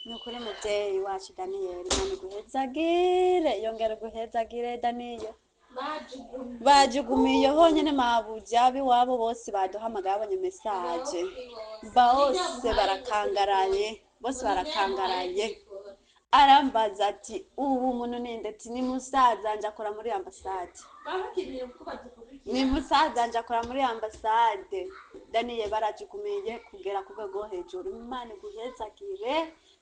Ni ukuri muvyeyi wacu Daniyeli, Imana iguhezagire, yongera iguhezagire Daniyeli. Bajugumiye honyene mabuja ab'iwabo bose baduhamagaye babonye message, bose barakangaraye, bose barakangaraye. Arambaza ati: "Ubu muntu ninde?" Ati: "Ni musaza nje akora muri ambasade, ni musaza nje akora muri ambasade." Daniye, barajugumiye kugera ku rwego rwo hejuru. Imana iguhezagire,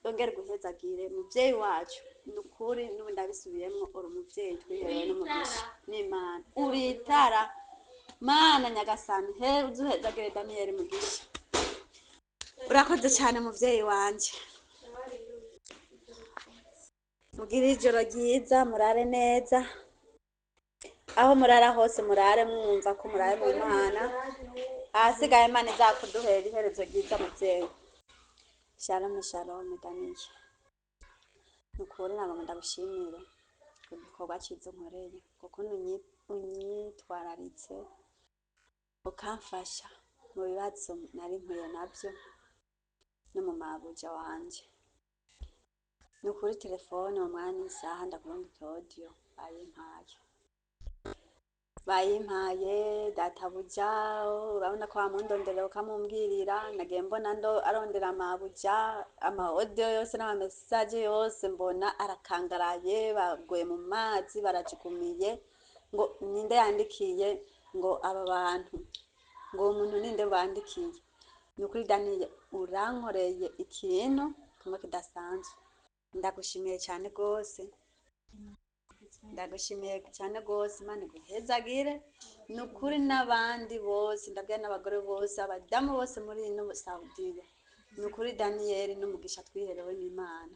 yongere iguhezagire muvyeyi wacu. Ni ukuri n'ubu ndabisubiyemwo, uri umuvyeyi twiherewe n'umugisha n'Imana, uritara Mana Nyagasani. He uzuhezagire Daniyeli Mugisha, urakoze cyane muvyeyi wanje. Mugire ijoro ryiza, murare neza aho murara hose, murare mwumva ko murare mu Mana. Ahasigaye Imana izakuduhera iherezo ryiza muvyeyi. Shalom, shalom. Daniye, ni ukuri ntabwo ndagushimire ku gikorwa cyiza unkoreye, kuko unyitwararitse ukamfasha mu bibazo nari mpuye nabyo no mu mabuja wanje. Ni ukuri telefone mu mwanya isaha ndakurungika audio bayimpaye, bayimpaye databuja. Urabona ko wamundonderera ukamumbwirira. Nagiye mbona ndo arondera amabuja, ama audio yose n'ama message yose, mbona arakangaraye, baguye mu mazi, barajugumiye ngo ninde yandikiye ngo aba bantu, ngo uwo muntu ninde bandikiye. Ni ukuri Daniel, urankoreye ikintu kimwe kidasanzwe. Ndagushimiye cyane rwose, ndagushimiye cyane rwose. Imana iguhezagire. Ni ukuri n'abandi bose ndabwira, n'abagore bose, abadamu bose muri ino Saudiya, ni ukuri Daniyeli n'umugisha twiherewe n'Imana.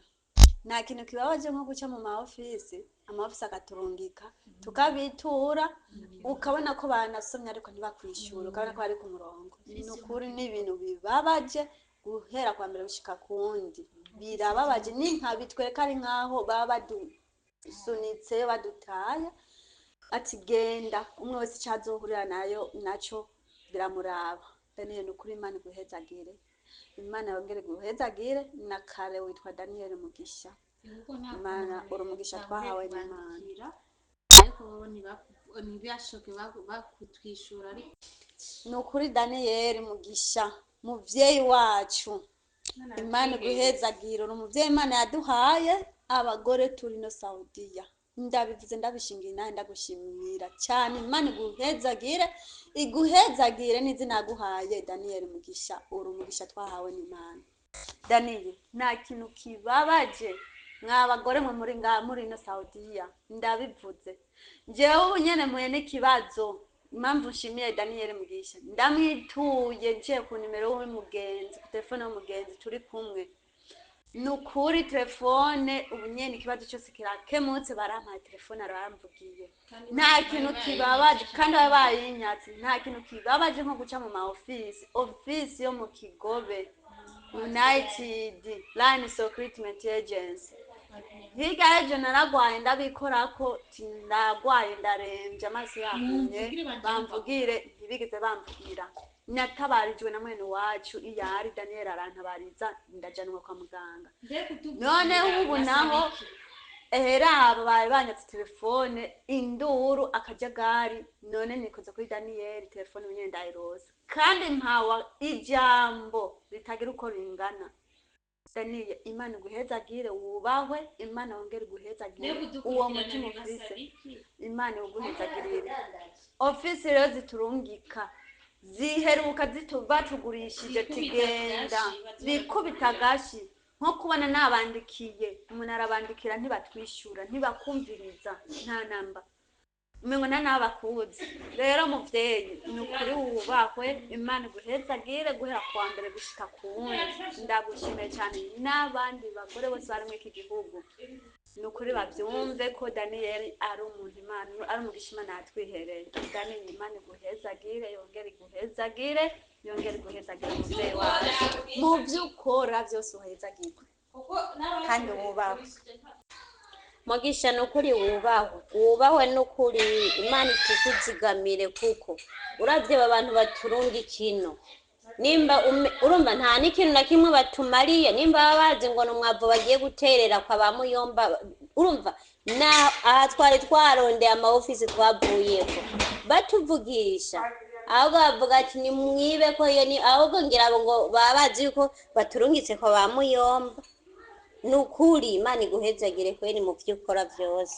Nta kintu kibabaje nko guca mu ma ofisi, ama ofisi akaturungika tukabitura, ukabona ko banasomye ariko ntibakwishyura, ukabona ko bari ku murongo. Ni ukuri ni ibintu bibabaje guhera kwa mbere gushika kundi, birababaje. Ni nka bitwereka ari nkaho baba badusunitse, badutaye, ati: "Genda." Umwe wese icyo azohurira nayo naco biramuraba. Daniel, ni ukuri Imana iguhezagire, Imana yongere iguhezagire. Na kare witwa Daniel Mugisha. Imana, uri umugisha twahawe n'Imana. Ariko bo ntibashoke bakutwishura ariko. Ni ukuri Daniel Mugisha, muvyeyi wacu, Imana iguhezagire. Uri umuvyeyi Imana yaduhaye abagore turi no Saudiya. Ndabivuze ndabishingiye nawe, ndagushimira cyane. Imana iguhezagire, iguhezagire n'izina yaguhaye. Daniel Mugisha, uri umugisha twahawe n'Imana. Daniel, nta kintu kibabaje mwa bagore mwe muri nga muri ino Saudiya. Ndabivuze njyewe ubu nyene mpuye n'ikibazo. Impamvu nshimiye Daniel Mugisha, ndamwituye nciye ku nimero y'umugenzi, ku telefone y'umugenzi turi kumwe. Ni ukuri telefone ubu nyene ikibazo cyose kirakemutse, barampaye telefone, aramvugiye. Nta kintu kibabaje, kandi baba bayinyatse. Nta kintu kibabaje nko guca mu ma ofisi, ofisi yo mu Kigobe, United Line Recruitment Agency. Hirya y'ejo naragwaye, ndabikorako ti ndagwaye, ndaremvye, amaso yahumye, bamvugire. Ntibigeze bamvugira. Natabarijwe na mwene wacu iyo ari Daniel, arantabariza ndajanwa kwa muganga. Noneho ubu naho raba bari banyatse telefone, induru, akajagari. None nikoze kuri Daniyeli, telefone nyene ndayiroza kandi mpawa ijambo ritagira uko ringana. Daniyeli, Imana iguhezagire, wubahwe. Imana wongere iguhezagire uwo mutima ufise, Imana iguhezagirire. Ofisi rero ziturungika ziheruka batugurishije tugenda bikubita agashi, nko kubona nabandikiye, umuntu arabandikira ntibatwishyura, ntibakumviriza, nta namba, umengo nta n'abakuzi. Rero muvyeyi, ni ukuri wubahwe. Imana iguhezagire guhera kuwa mbere gushika ku wundi. Ndagushimiye cyane. N'abandi bagore bose bari muri iki gihugu, ni ukuri bavyumve ko Daniyeli ari umuntu Imana, ari umugisha Imana yatwihereye. Daniyeli, Imana iguhezagire, yongere iguhezagire, yongere iguhezagire muvyeyi wacu. Mu vyo ukora vyose uhezagirwe kandi wubahwe. Mugisha, ni ukuri wubahwe, wubahwe n'ukuri. Imana itukuzigamire, kuko uravye aba bantu baturunga ikino. Nimba urumva nta n'ikintu na kimwe batumariye, nimba baba bazi ngo ni umwavu bagiye guterera kwa ba muyomba, urumva na aha twari twarondeye ama ofisi twavuyeko batuvugisha, ahubwo bavuga ati nimwibe ko iyo ni ahubwo ngira ngo baba bazi yuko baturungitse kwa ba muyomba. Ni ukuri Imana iguhezagire kweri mu byo ukora byose.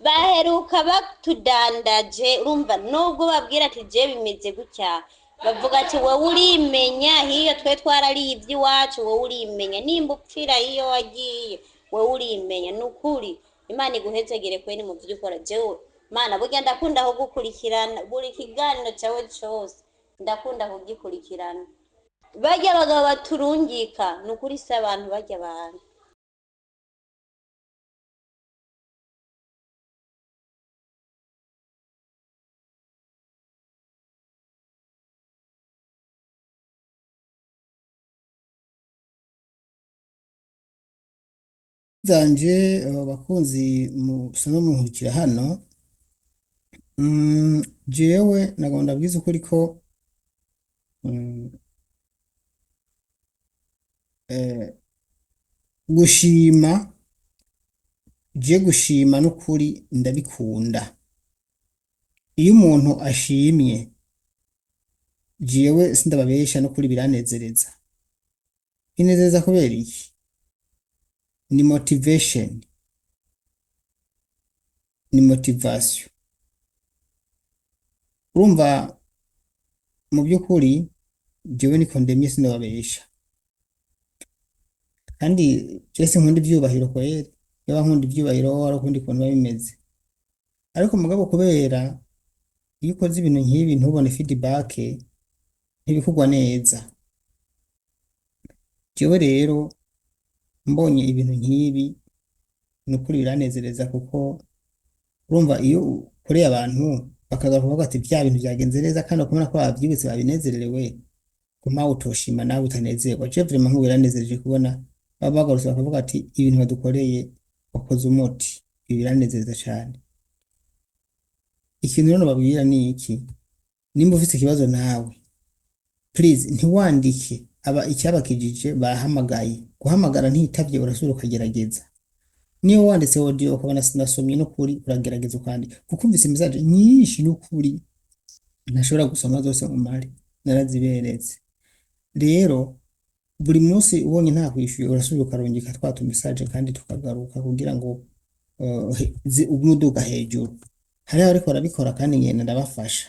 Baheruka batudandaje, urumva nubwo babwira ati je bimeze gutya, bavuga ati wowe urimenya, hiyo twe twarariye iby'iwacu, wowe urimenya, nimba upfira hiyo wagiye wowe urimenya. Ni ukuri Imana iguhezagire kweri mu byo ukora. Jewe Mana burya ndakunda kugukurikirana, buri kiganiro cyawe cyose ndakunda kugikurikirana. Barya abagabo baturungika ni ukuri si abantu, barya abantu. Zanje bakunzi musanzwe munkurikira hano, jewe nagomba ndabwize ukuri ko mm, eh, gushima, je gushima n'ukuri ndabikunda. Iyo umuntu ashimye jewe sindababesha n'ukuri biranezereza. Binezereza kubera iki? Ni motivation, ni motivation. Urumva mu by'ukuri jewe niko ndemye sindababesha, kandi je sinkunda ivyubahiro kweri, yaba nkunda ivyubahiro hari ukundi kuntu biba bimeze. Ariko mugabo kubera iyo ukoze ibintu nk'ibi ntubone feedback, ntibikugwa neza. Jewe rero mbonye ibintu nk'ibi nukuri biranezereza, kuko urumva iyo ukoreye abantu bakagaruka bavuga ati vya bintu vyagenze neza, kandi bakabona ko bavyibutse babinezererewe, kuma utoshima nawe utanezerwa. Je vraiment nk'ubu biranezereje kubona baba bagarutse bakavuga ati ibintu badukoreye wakoze umuti, ibi biranezereza cane. Ikintu rero nobabwira ni iki: nimba ufise ikibazo nawe please ntiwandike, aba icyabakijije bahamagaye, guhamagara ntitavye urasubira ukagerageza. Niyo wanditse audio ukabona sinasomye n'ukuri uragerageza ukandika, kuko umvise message nyinshi n'ukuri ntashobora gusoma zose ngo mare, naraziberetse. Rero buri munsi ubonye nta kwishyuye urasubira ukarungika twa tu message kandi tukagaruka kugira ngo ugume uduga hejuru. Hariho abariko barabikora kandi ngenda ndabafasha.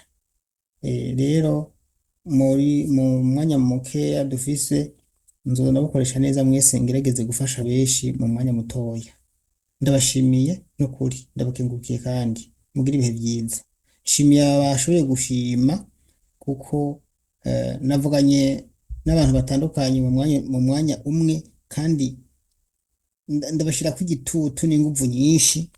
Rero muri mu mwanya mukeya dufise nzoza ndabukoresha neza mwese, ngerageze gufasha benshi mu mwanya mutoya. Ndabashimiye n'ukuri, ndabakengurukiye kandi mugire ibihe vyiza. Nshimiye abashoboye gushima kuko navuganye n'abantu batandukanye mu mwanya umwe, kandi ndabashirako igitutu n'inguvu nyinshi.